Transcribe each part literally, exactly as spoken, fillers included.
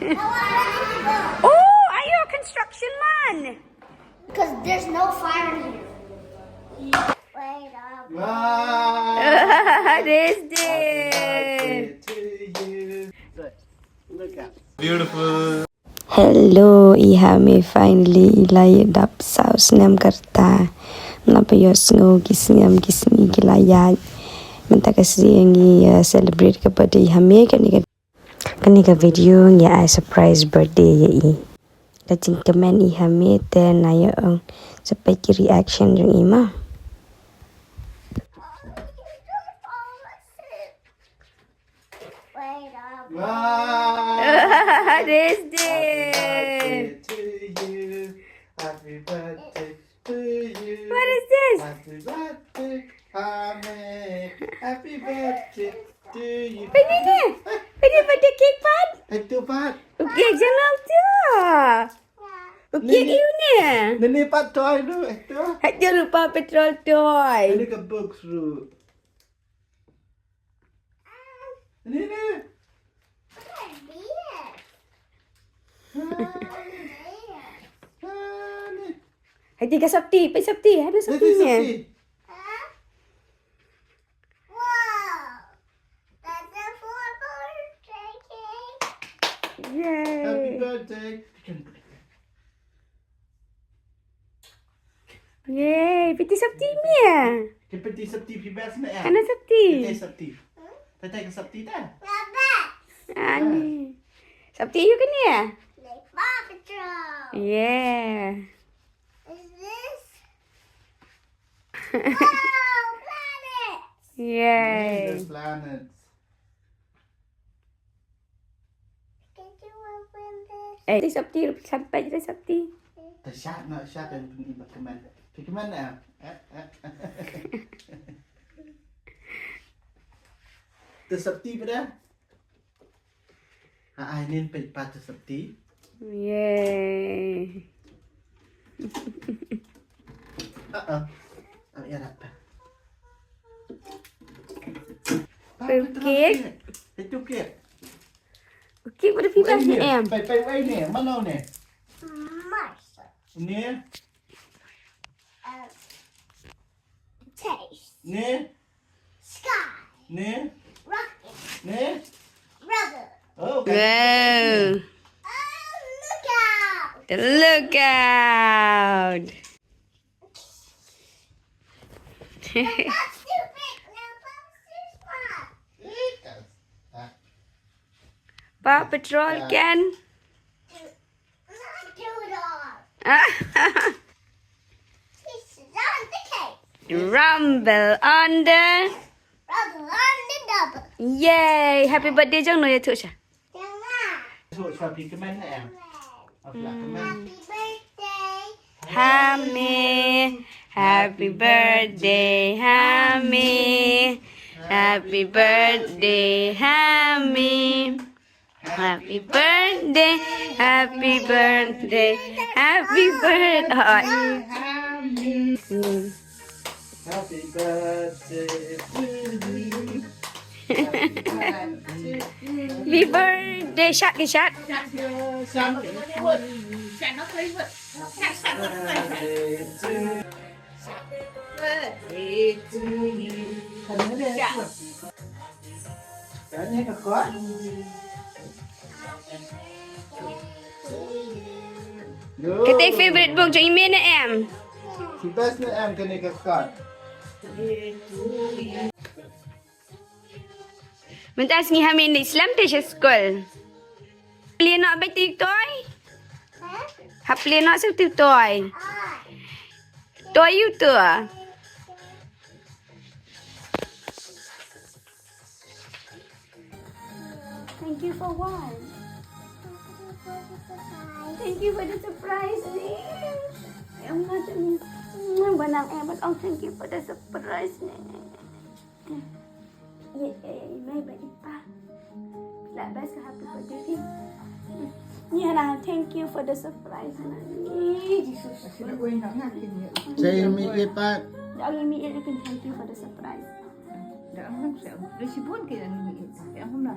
Oh, are you a construction man? Because there's no fire in here. Wait up. This day. Look at. Beautiful. Hello, i ha me finally i la ïa dap saw snem ka rta. Naba ïohsngew ki snem ki sngi ki la ïaid. Mynta ka sngi ngi, uh, celebrate ka birthday i ha me, kane ka, kane ka video ngi ai surprise birthday ïa i. Ka jingkmen i ha me te, na ïa ong sa peit ki reaction jong i ma. Wait up. This day. Happy birthday to you. Happy birthday to you. What is this? Happy birthday, Ame. Happy birthday to you. Pynne ne? Pynne birthday cake pat? Itu pat. Ukiek jong nga tu. Ukiek ïa u ne? Nini pat toy tu, itu. Hajal rupa petrol toy. Ini ke box tu. Ini, ini. Hai, tiga sopti, peit sopti, ada sopti ni. Yay. Happy birthday. Yay, peit sopti mia. Peit sopti phi best na ya. Kana sopti? Peit sopti. Peit ka sopti ta. Ani. Sopti ïa u kane? Paw Patrol. Yeah. Is this? Wow, planets. Yay. Yes, planets. Eh, ti sopti, sampai je sopti. Te shat na, shat yang pun ibat kemen. Pi kemen ya? Eh, eh. Te sopti pada? Ha, ai nin peit pat te sopti. Yay. Uh-uh. Am ïarap pat. Peit u kek. Peit u kek. U kek pada phi best ne em? Peit, peit, peit ne. Mano ne? Mars. Ne? Uh, taste. Ne? Sky. Ne? Rocket. Ne? Rubber. Oh, okay. Wow. Oh, look out. Look out. That's too big. Now that's too small. Paw Patrol can. Rumble on the. Rumble on the double. Yay! Happy birthday jong no ïathuh sha. Jong nga. Ïathuh sha phi kmen ne em. Happy birthday. Ha me. Happy birthday ha me. Happy birthday ha me. Happy birthday, happy birthday, happy birthday. Happy birthday to you. Happy birthday, shot ke shot. Shot ke shot. Birthday to you. Kan ïa ka kot. Kata favorite book jong i mei ne em? Shi best ne em kane ka kot. Mynta sngi ha mei ïa slem te sha skul. Plie noh bad tu toy. Ha plie noh sa tu toy. Toy ïa u tu. Thank you for what? Thank you for the surprise. Em nga tu ni. Ba nang em, oh, thank you for the surprise. Ye, eh, mai ba ipa. La best ka happy birthday. Ni hana, thank you for the surprise. Hana, ni Jesus. Say me ipa. Dah ni mi ipa, thank you for the surprise. Dah ang sa. Dah sibun ke ni mi ipa. Yang mana?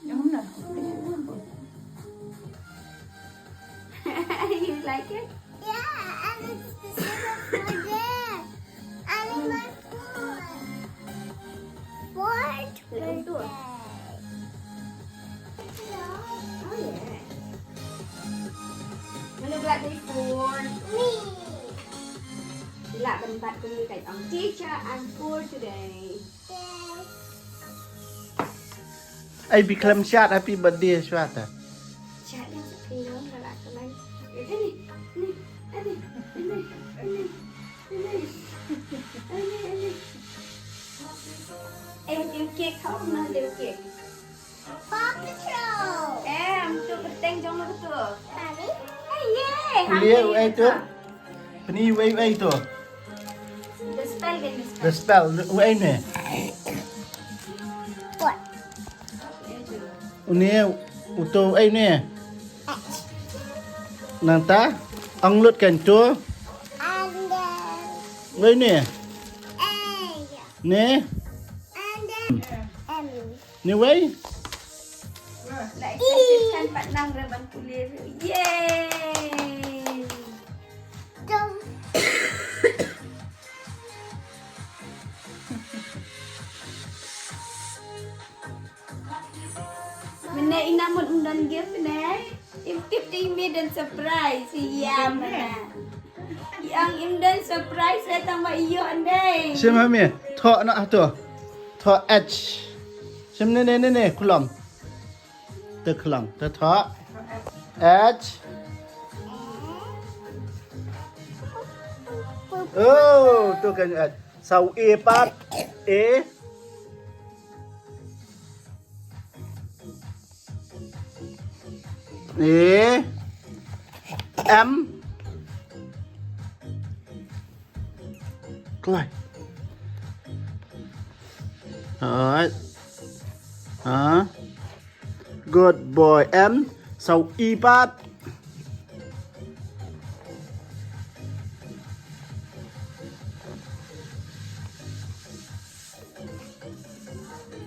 Yang mana? Dah sibun. You like it? Yeah, and it's the same for there. And my fourth. Fourth birthday. Oh, yeah. Mano ba la dei four? Me. Lah ban bat kum ni ka ong, "Teacher, I'm four today." Yes. Ai, bi khlem shad happy birthday shwa ta. Shad ïa ka phi long ka la ka lai. Ani, ani, ani, ani, ani, ani, ani. Em, em, cake, how am I do cake? Paw Patrol. Em, tu ka teng jong lo tu. Mami. Hey, yay. Liu, ai tu. Pini wei wei tu. The spell, the spell. The spell, wei ne. What? Une uto wei ne. Nangta ong lut kan tu. And then Wei ne. A. Ne. And then M. Ne wei. Lah excited kan pat nang re ban pule. Yay. Dong. Mynne ina mut ym don gift ne. Im tip te ym don surprise. Ïa mynne. Ïa im don surprise re tang ba ïoh ndai. Shim ha me. Thoh na ha to. Thoh H. Shim ne ne ne ne, khlong. Te khlong, te thoh. H. Oh, to kan H. Saw A pat. A. A. M. Kloi. Alright. Ha. Good boy. M. Saw I pat.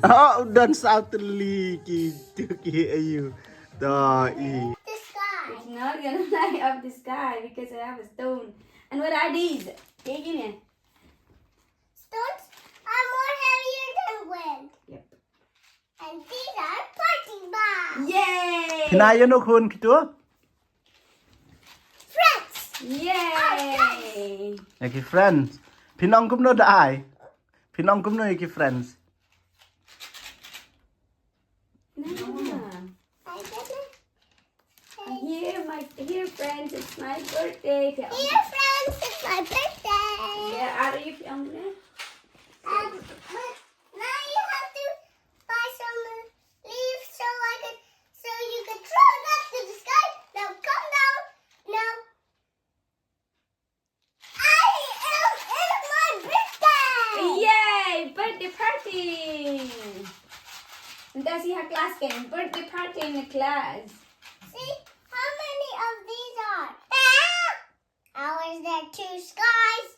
Oh, u don saw tylli ki, tu ki ayu. Da i. It's not gonna light up the sky because I have a stone. And what are these? Take in here. Stones are more heavier than wind. Yep. And these are party bombs. Yay! Kina ïa no khun kitu? Friends. Yay! Ïa ki friends. Phin ong kumno da ai? Phin ong kumno ïa ki friends? Nah. I didn't. Here, my, here, friends, it's my birthday. Here, friends, it's my birthday. Yeah, are you feeling it? Um, but now you have to buy some leaves so I could, so you could throw it up to the sky. Now come down. Now. I am, it's my birthday! Yay! Birthday party! Does he have class game? Birthday party in the class. See, how many of these are? Ah! Ours, there are two skies.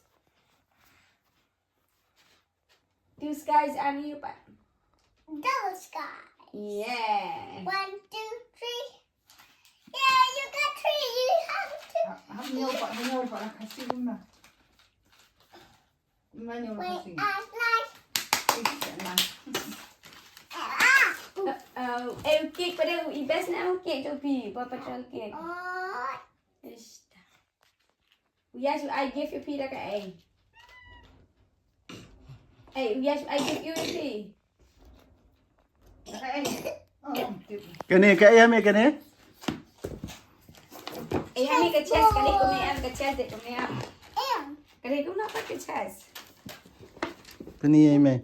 Two skies and you, but Double sky. Yeah. One, two, three. Yeah, you got three. You have two. Ha, ha, nyaw pat, ha, nyaw pat, ha, kasi guna. Ma nyaw, wait, kasi. Ah, nice. Eh, sana. Ah. Uh, uh, eh, cake pada i best na cake tu pi, Paw Patrol cake. Oh. Ish. Yes, I give you pita ka eh. Hey, yes, I give you tea. Kane ka eh me kane? Eh, hami ka chest, kane kumne am, ka chest de kumne am. Kane kumne pat ka chest. Kane eh me.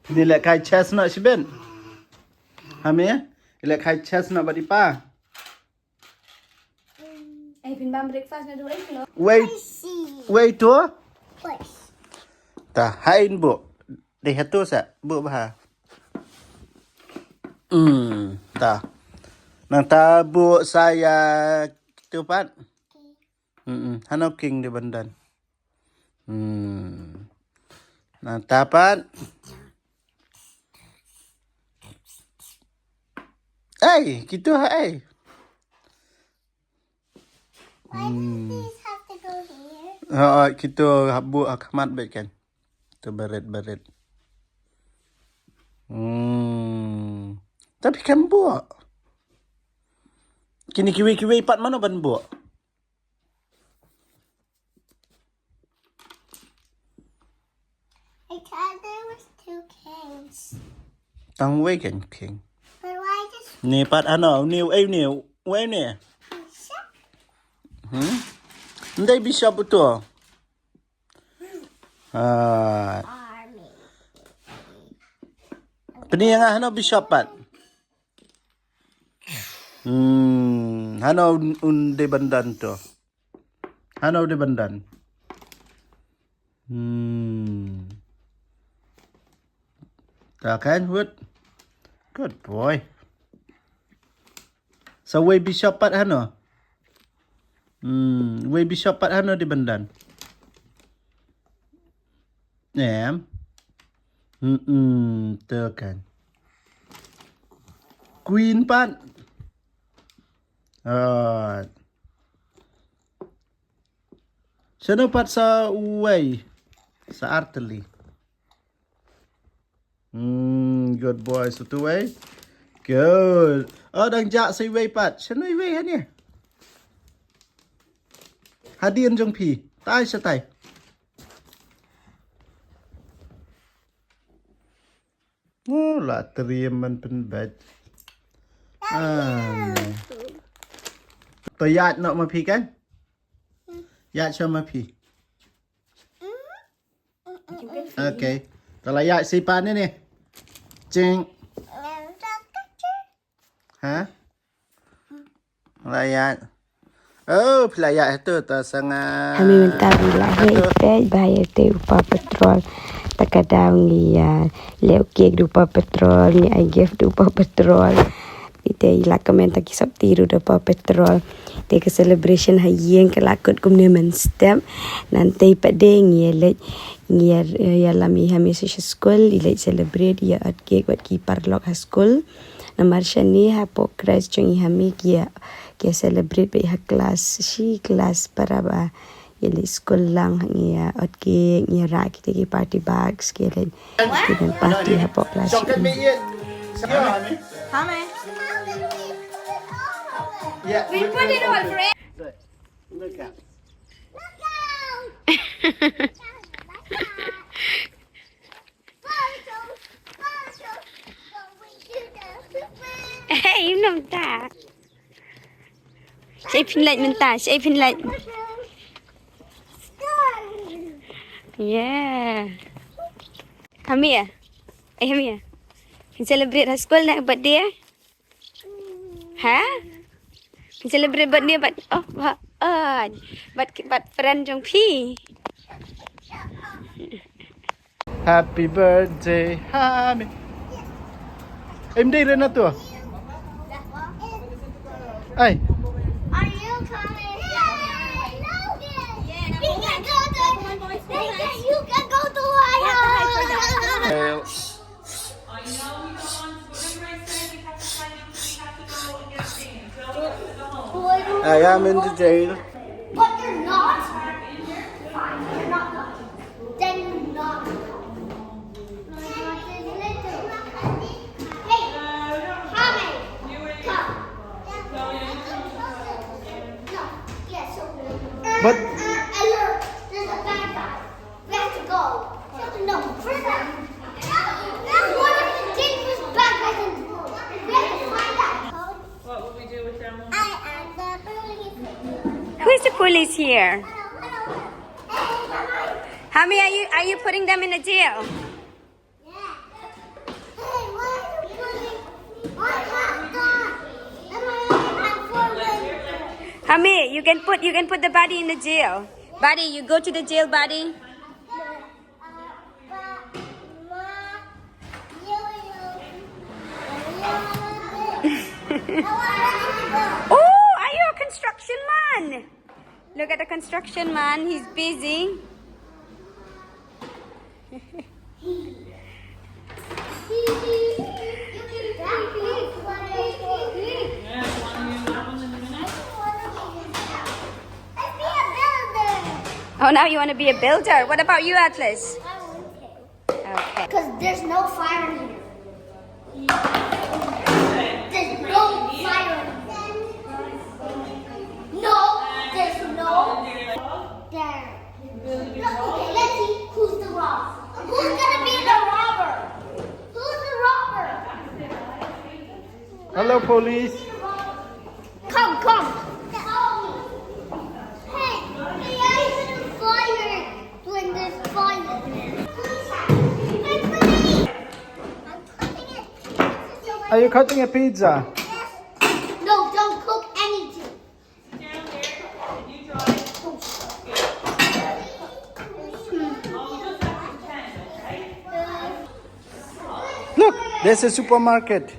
Kane leh kai chest na shibin. Hami, leh kai chest na bad i pa. Ai, phin bam breakfast na duwai kilo. Wait. Wait to. Wait. Ta, hain bu. Dei hatu sa, bu bha. Hmm, ta. Nang ta bu saya tu pat. Hmm, hano king di bandan. Hmm. Nang ta pat. Ei, kito ha ei. Why does this have to go here? Ha, kito ha buh ha khmat bad kan. To barit barit. Hmm. Tapi kan buh. Kini kiwi kiwi pat mano ban buh. I thought there was two kings. Tang wei kan king. But why just Ni pat ano, ni ei ni, wei ni. Bishop? Hmm? Ndai bishop tu. Ah. Army. Pini yang ano bishop pat. Hmm, hano un, un de bandan tu. Hano de bandan. Hmm. Ta kan wut. Good boy. So wei bishop pat hano. Hmm, wei bishop pat hano de bandan. Em. Hmm, hmm, tu kan. Queen pat. Alright. Shano pat sa uwei? Sa artylli. Hmm, good boy, sa uwei. Good. Oh, dang jah sa uwei pat. Shano uwei hani? Hadien jong phi. Tai sa tai. Oh, la triem man pynbeit. Ah. To ïaid noh ma phi kan? Ïaid sha ma phi. Okay. To la ïaid si pan ni ni. Ching. Ha? La ïaid. Oh, phi la ïaid tu ta sanga. Hami mynta phi la heh peit ba ïa te u Paw Patrol. Ta ka daw ngi ïa leh cake da u Paw Patrol, ngi ai gift da u Paw Patrol. Te i la kmen ta ki sopti ruh da u Paw Patrol. Te ka celebration ha ïing ka la kut kumne mynstep. Nangta pat de ngi ïa leit ngi ïa, ïa lam i Hami sha skul, i leit celebrate, ïa ot cake wat ki paralok ha skul. Namar shane hapoh klas jong i Hami ki ïa, ki ïa celebrate beit ha klas, shi klas para ba ïa leit skul lang, ngi ïa ot cake, ngi ïa rah kita ki party bags, ki ïa leit student party hapoh klas. Chocolate me eat. Hami. Hami. Yeah, we put it all, friend. Look out. Hey, you know that. Shaei phin leit mynta, shaei phin leit. Yeah. Hami ïa. Eh, Hami ïa. Phin celebrate ha skul na birthday. Ha? Phi celebrate birthday bad, oh, bad, oh, bad, bad friend jong phi. Happy birthday, Hami. Em dei rena tu. Ai. Are you coming? Yeah, Logan. You can go to, you can go to my house. I am in the jail. But you're not. Fine, you're not going. Then you're not going. Hey, Hami, come. No, yes, so, uh, uh, alert. There's a bad guy. We have to go. No, first, that's one of the dangerous bad guys in the world. We have to find out. What will we do with them? I am the police. Who is the police here? Hami, are you, are you putting them in a jail? Hami, you can put, you can put the body in the jail. Buddy, you go to the jail, buddy. Oh, are you a construction man? Look at the construction man, he's busy. Now you want to be a builder. What about you, Atlas? Okay. Because there's no fire in here. There's no fire in here. No, there's no there. Okay, let's see who's the robber. Who's gonna be the robber? Who's the robber? Hello, police. Come, come. Follow me. Hey, hey, I should fire when there's fire. Police hat. Wait for me. I'm cutting it. Are you cutting a pizza? No, don't cook anything. Look, there's a supermarket.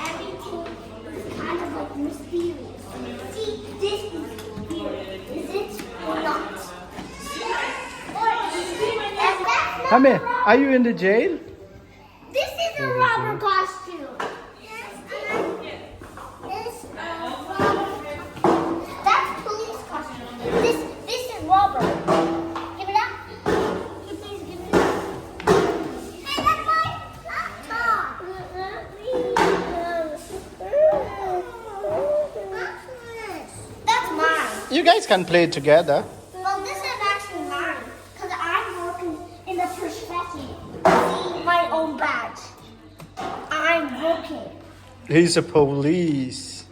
Everything is kind of like mysterious. See, this is weird. Is it or not? Hami, are you in the jail? This is a robber costume. This, uh, robber. That's police costume. This, this is robber. Give it up. Please give it up. Hey, that's my laptop. That's mine. You guys can play together. Well, this is actually mine, because I'm working in the profession. See my own badge. I'm working. He's a police.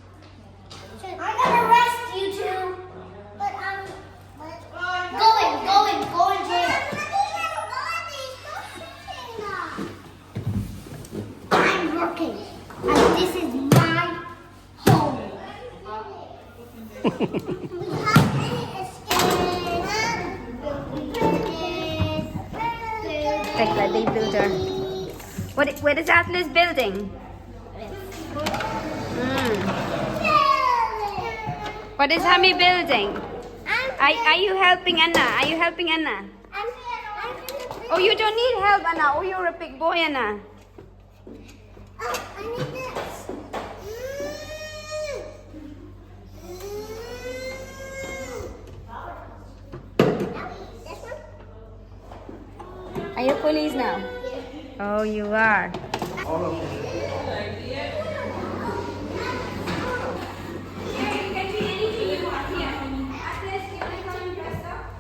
I'm gonna arrest you two. But I'm going, going, going jail. I'm working, and this is my home. Take the big builder. What, what is Atlas building? Mm. What is Hami building? Are, are you helping Anna? Are you helping Anna? Oh, you don't need help, Anna. Oh, you're a big boy, Anna. Are you police now? Oh, you are.